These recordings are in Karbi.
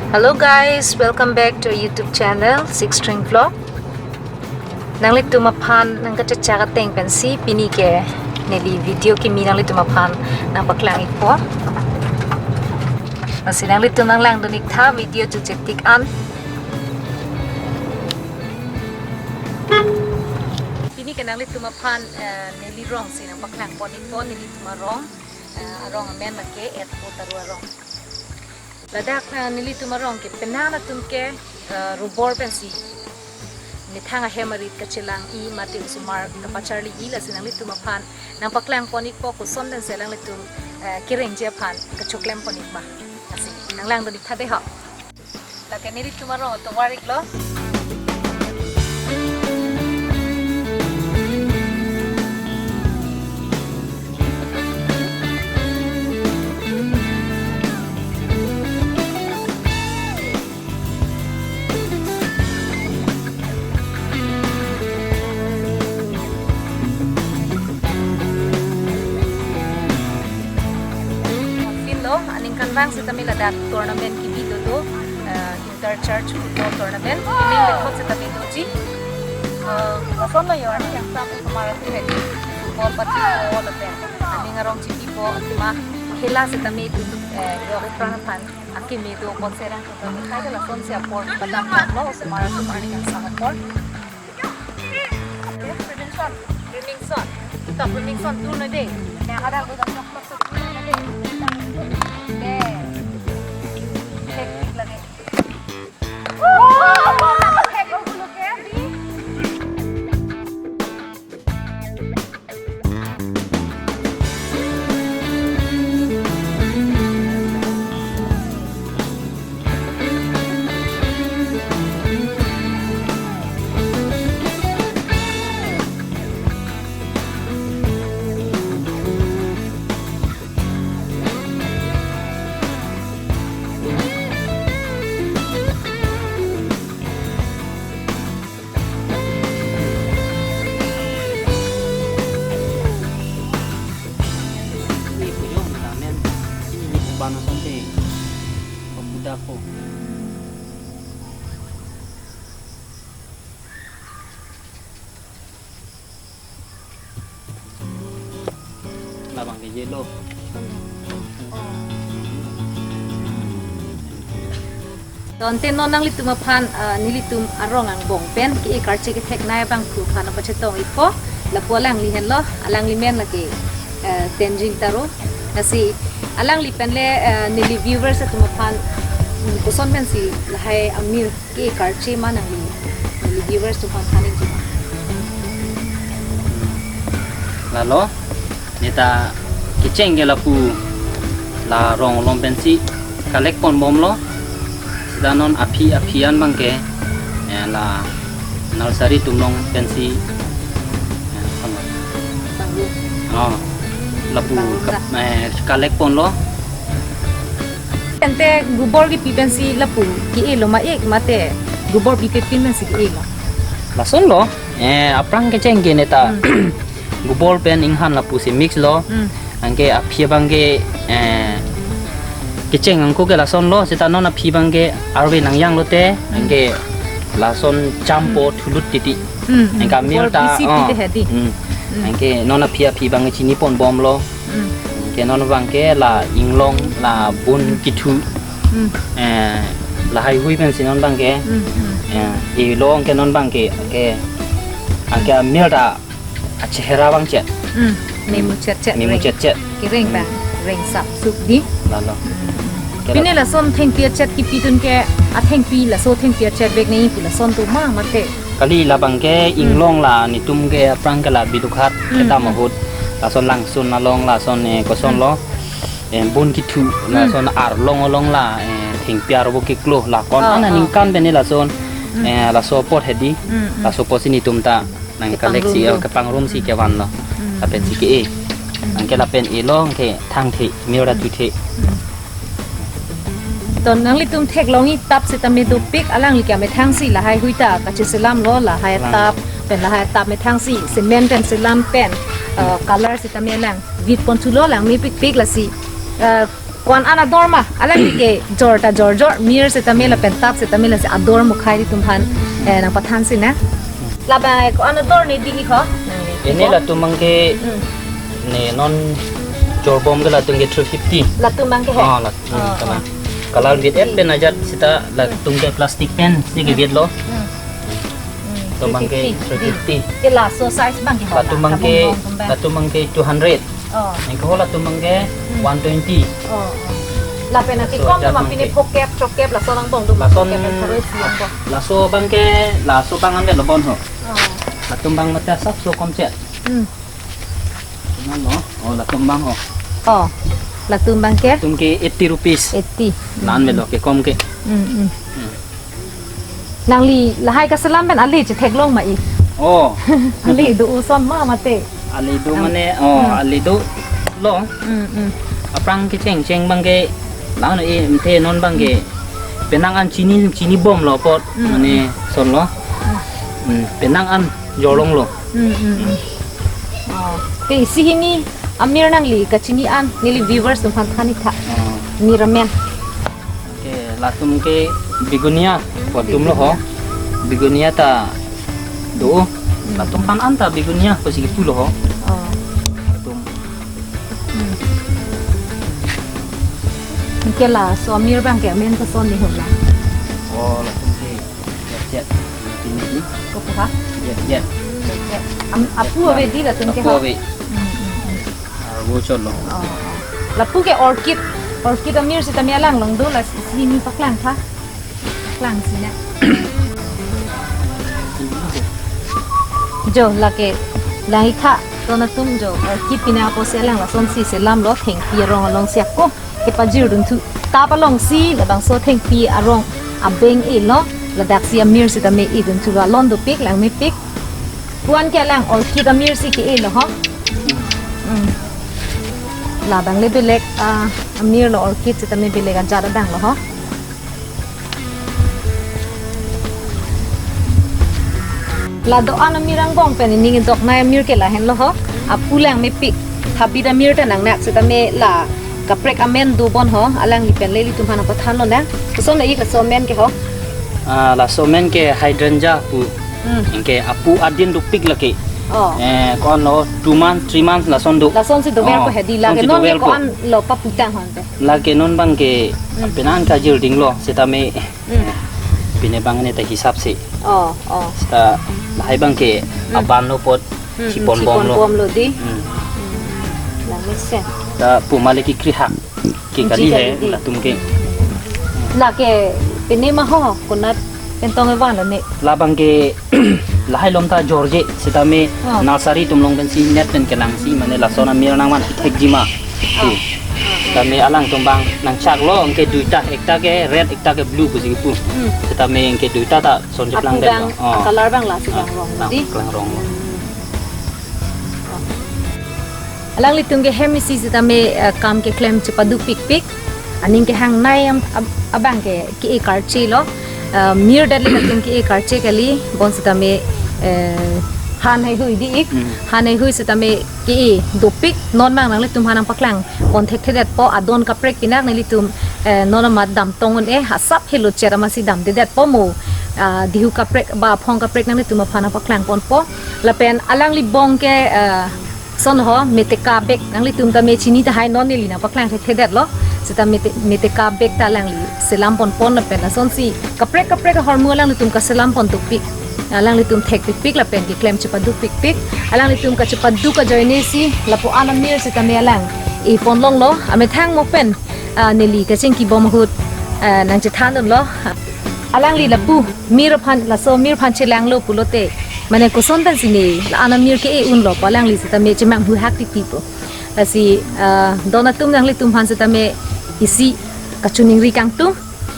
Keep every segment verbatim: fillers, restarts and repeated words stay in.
Hello guys, welcome back to our YouTube channel, Six String Vlog. Nanglitum aphan nangkachechak ateng pensi pini ke neli video kimi nanglitum aphan nangpaklang-ikpo. Lasi nanglitum nanglangdun-ik tha video chechektik an. Pini ke nanglitum aphan, eh, neli rong si nangpaklangpon-ikpo, nelitum arong, eh, arong amen lake Etpo Taro arong. Ladak, eh, nelitum arong ke penang atum ke, eh, rubber pensi methang ahem arit kachelang-i mate osomar kapacharli-i, lasi nanglitum aphan nangpaklangpon-ikpo koson pensi alanglitum, eh, kerengji aphan kachoklempon-ik ma. Lasi nanglangdun-ik tha dei ho. Lake nelitum arong atovar-iklo. Pinlo, aningkanvang setame ladak tournament kebi dodo, eh, inter church football tournament, ening bekhot setame doji. Eh, lason lo yo, arni kangsam osomar atum hedi football pathupo lapen aning arong chipipo, athema khela setame itum, eh, yo aphrang aphan akeme do, bonsai rang setame, kaike lasonsi apor padamdamlo osomar atum arni kangsam apor. Prevention, prevention. Tok prevention tu na dei. Yang ada bukan coklat tu na dei. Dei. Hektik lagi. Labang ke yellow. Tangte non nanglitum aphan, ah, nelitum arong angbong pen ke-e karche ketheknei abangphu aphan nangpachetong-ikpo, lapu alangli henlo, alangli men lake, eh, Tenzing Taro. Lasi alangli pen le, eh, neli viewers atum aphan, mm, koson pensi lahai amir ke karche ma nangli, nangli viewers atum aphan than-ikji ma? Lalo, neta kecheng ke lapu la rong along pensi collect ponbomlo. Seta non aphi aphi an abangke, eh, la nursery atum along pensi, eh, pang-, oh, lapu kap-, eh, collect ponlo. Tangte gubor kepi pensi lapu ke-elo ma-ik mate gubor pipe pin pensi ke-elo? Lasonlo, eh, aphrang kecheng ke neta. Hmm. Gubor pen inghan lapusi mix lo. Hmm. Anke aphi abangke, eh, kecheng angko ke lasonlo, seta non aphi abangke arve nangjanglote, hmm, anke lason champo, hmm, thulut titi. Hmm, hmm. Anke amir ta, gubor pisi, oh, pite hedi. Hmm. Hmm. Anke non aphi aphi abangke chini ponbomlo. Hmm. Anke non abangke la inglong, la bun, hmm, kithu. Hmm. Eh, lahai hui pensi non abangke. Hmm, hmm. Eh, elo anke non abangke, anke, anke amir ta achehera abang chet. Hmm. Memuchetchet, memuchetchet. Kereng abang, hmm, reng sapsuk di. Lalo. Hmm. Kera- Pini lason thengpi achet kepidun ke, athengpi laso thengpi achet vek nangji pu lason atum ma mate? Kali labangke, hmm, inglong la netum ke aphrang ke la Bilughat, hmm, kedam, hmm, ahut. Lason Langsun along lason, eh, kosonlo. Hmm. Eh, bun kithu, hmm, lason arlong along la, eh, thengpi arvo keklo, la ko-an, oh, oh, aningkan pen lason, hmm, eh, laso apot hedi, hmm, hmm, laso apotsi netum ta nang kepangrum collect si, do, oh, kepangrumsi, hmm, kevanlo. Hmm. Lapensi ke-e. Hmm. Anke lapen elo anke thangthe, mir ra, hmm, thuthe. Hmm. To nanglitum theklong-i tap setame dopik, alangli ke amethangsi lahai hui ta kacheselamlo, lahai, lang, tap, pen lahai tap methangsi cement pen selam pen, eh, color setame lang vit ponthulo, lang mepikpik lasi, eh, Ko-an an ador ma, alangli ke jor ta jor jor, mir sitame lapen tap sitame lasi ador mukhai ilitum aphan, eh, nangpathan si na. Labang ko-an ador ne dingji ho? Ini latum abang ke, hmm, ne non jorbom ke latum ke three fifty. Latum abang ke he? Oh, latum, oh, kana. Oh. Color bit et pen ajat sita latum ke plastic pen si ke bit lo. Hmm. Hmm. Latum abang ke three fifty. Three fifty. Ke laso size abang ke ho? Latum abang ke, kabong bong abang, latum abang ke two hundred. Oh. Ningko latum abang ke, hmm, one twenty. Oh, oh. Lapen ati so, kom jat ma abang pine ke phokep, chokep, laso lang bong do, lason phokep pen tharoi si yang bong. Laso abang ke, laso abang an lo bon ho. Oh. Latum abang mate asapso komchet. Hmm. Latum abang ho. Oh, latum abang ke? Latum ke eighty rupees. Eighty. Lan, hmm, melo ke kom ke. Hmm, hmm. Hmm. Nangli lahai kaselam pen ale chetheklong ma i? Oh. Ale do uson ma mate? Ale do mane, oh, hmm, ale dolo. Hmm, hmm. Aphrang kecheng cheng abang ke, la-an e mthe non abang ke. Hmm. Penang an chini, chini bomlo apot, hmm, mane sonlo. Hmm. Hmm, penang an jorlonglo. Hmm, hmm, hmm. Oh. Te isi hini amir nangli kachini an, neli viewers atum aphan than ik tha. Oh. Mir amen. Ke latum ke begonia, latum lo ho. Begonia ta do. Hmm. Latum aphan an ta begonia pusi kipu lo ho. Oh. Latum. Hmm. Ke laso amir abang ke amen koson ni ho la? Oh, latum ke jet jet. Ini, ini. Kopi ha? Jet jet. Jet jet. Am-, apu ave di latum ke ha? Apu ave. Hmm, hmm, hmm. Ah, wo chot lo. Oh, oh. Lapu ke orchid, orchid amir sitame alang along do, lasi hini paklang tha. Paklang si na. Jo, lake, lang ik tha, don atum jo, orchid pine apotsi alang lason si selam lo, thengpi arong along si ako, kepajir dun thu, tap along si, labangso thengpi arong abeng e lo, ladak si amir sitame e dun thu alon dopik, lang mepik. Ko-an ke alang orchid amir si ke-e lo ho. Hmm. Labang le belek, ah, amir lo, orchid sitame belek ajat abang lo ho. La do-an amir angbong pen ining doknei amir ke lahenlo ho. Apu lang mepik. Habit amir ta nangnak sitame la kaprek amen do bon ho. Alangli pen le ilitum aphan nangpathan lonang. Koson la ik laso amen ke ho? Ah, laso amen ke hydrangea pu. Hmm. Anke apu adin dopik lake. Oh. Eh, ko-an lo two months, three months lason do. Lason si dover ko hedi lake. Oh, lason si non dover ko. Ko-an lo paputang ho ante? Lake non abang ke, hmm, penang kajir dinglo sitame. Hmm. Pine abang ne ta hisap si. Oh, oh. Sita lahai abang ke, hmm, aban lo apot, hmm, chipon, chipon bom lo. Bom lo di. Hmm. Hmm. Lang mesen. Ta puma le kekrihak ke kali he, kali di. Latum ke. Lake pine ma ho, konat pentong evan lo ne. Labang ke lahai along ta jorje, sitame, oh, nursery atum along pensi net pen kelang si, mane lason amir nangman kethekji ma. Oh. Tu. Sitame alangtum abang nangchak lo, anke duita, ekta ke red, ekta ke blue pusi kipu. Hmm. Sitame anke duita ta son cheplang. Apu abang, oh, color abang lasi, ah, abang rong lang di. Lang rong. Hmm. Alanglitum ke hem isi sitame, eh, kam keklem chepaduk pikpik. Aning kehangnei am-, ab-, abang ke, ke-e karche lo. Eh, mir dat le latum ke-e karche kali, bonsitame, eh, han heihui di ik. Hmm. Han heihui sitame ke-e dopik, non abang nanglitum aphan nangpaklang pon thekthedetpo, adon kaprek pinak nanglitum, eh, non amat damtong un-e, asap helo chet amatsi damdedetpo mo. Ah, dihu kaprek ba aphong kaprek nanglitum aphan nangpaklang ponpo. Lapen alangli bong ke, eh, son ho, meteka bag, nanglitum tame chini tahai, non neli nangpaklang thekthedet lo. Sita mete-, meteka bag ta alangli selam ponpon lapen lasonsi kaprek kaprek ahormu alanglitum kaselam pon dopik. Alanglitum thek pikpik lapen keklem chepaduk pikpik. Alanglitum kachepaduk ajoine si lapu-an amir sitame alang e ponlonglo. Amethang mo pen, ah, neli kachingki bom ahut, ah, nangchethan dunlo. Alangli lapu mir aphan, laso mir aphan chelanglo pulote, mane koson pensi ne la-an amir ke-e unlo pu alangli sitame chemanghu hak titi pu. Lasi, ah, don atum nanglitum aphan sitame isi kachiningri kangtung.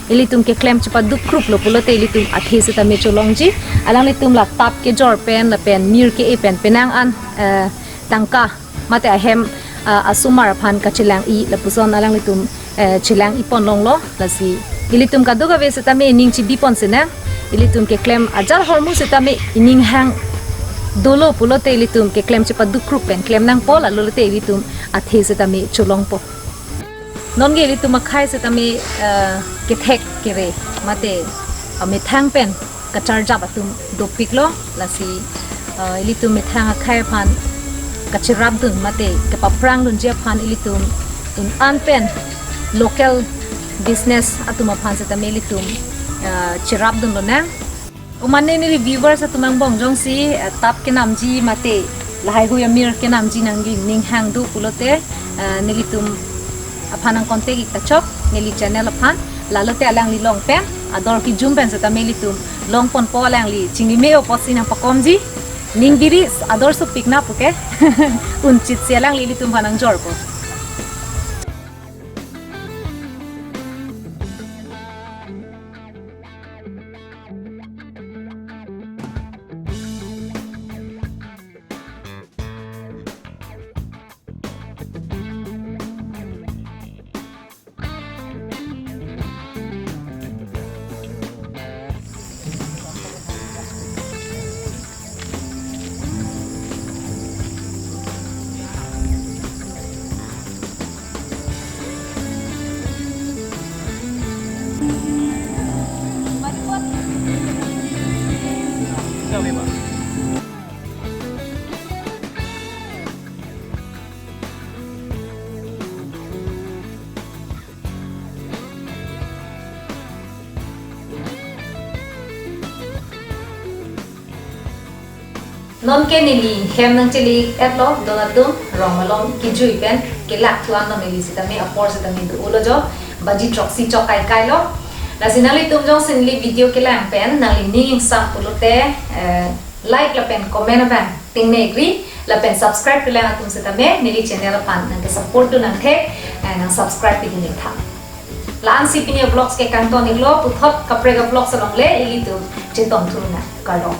Ilitum keklem chepaduk kruplo pulote ilitum athe sitame cholongji. Alanglitum la tap kejor pen lapen mir ke-e pen penang an, eh, tangka mate ahem, ah, asomar aphan kachelang-i lapuson alanglitum, eh, chelang-i ponlonglo. Lasi ilitum kadokave sitame ining chibi pon sinang. Ilitum keklem ajat ahormu sitame ining hang dolo pulote ilitum keklem chepaduk krup pen klem nangpo, la pulote ilitum athe sitame cholongpo. Non ke ilitum akhei setame, eh, kethek kere mate, eh, methang pen kacharjap atum dopiklo, lasi, eh, ilitum methang akhei aphan kacherapdun mate kepaprangdunji aphan ilitum un-an pen local business atum aphan setame ilitum, eh, cherapdun lonang. Komane neli viewers atum angbong jongsi, eh, tap kenamji mate lahaihui amir kenamji nangli ning hang do pulote, eh, nelitum aphan nang contact ik ta chok, neli channel aphan, lalote alangli along pen ador kejum pen setame ilitum longponpo, alangli chingime-o pusi nangpakomji, ning biri ador sopik na puke, unchit si alangli ilitum aphan nangjorpo. Nonke neli hem nangchele-etlo, don atum, rong malom kejui pen kelak thu an neli setame apor setame do-olo jo, baji throksi chok kaikailo. Lasi nanglitum jongsi neli video kelang pen nangli ning ingsam pulote, eh, like lapen comment abang tengne-ikri, lapen subscribe kelang atum setame neli channel aphan nangkesupport dun nangthek, eh, nangsubscribe pidun-ik tha. La-ansi pini vlogs ke kangton-iklo, puthot kaprek a-vlogs along le ilitum chetongthu nang, kardom.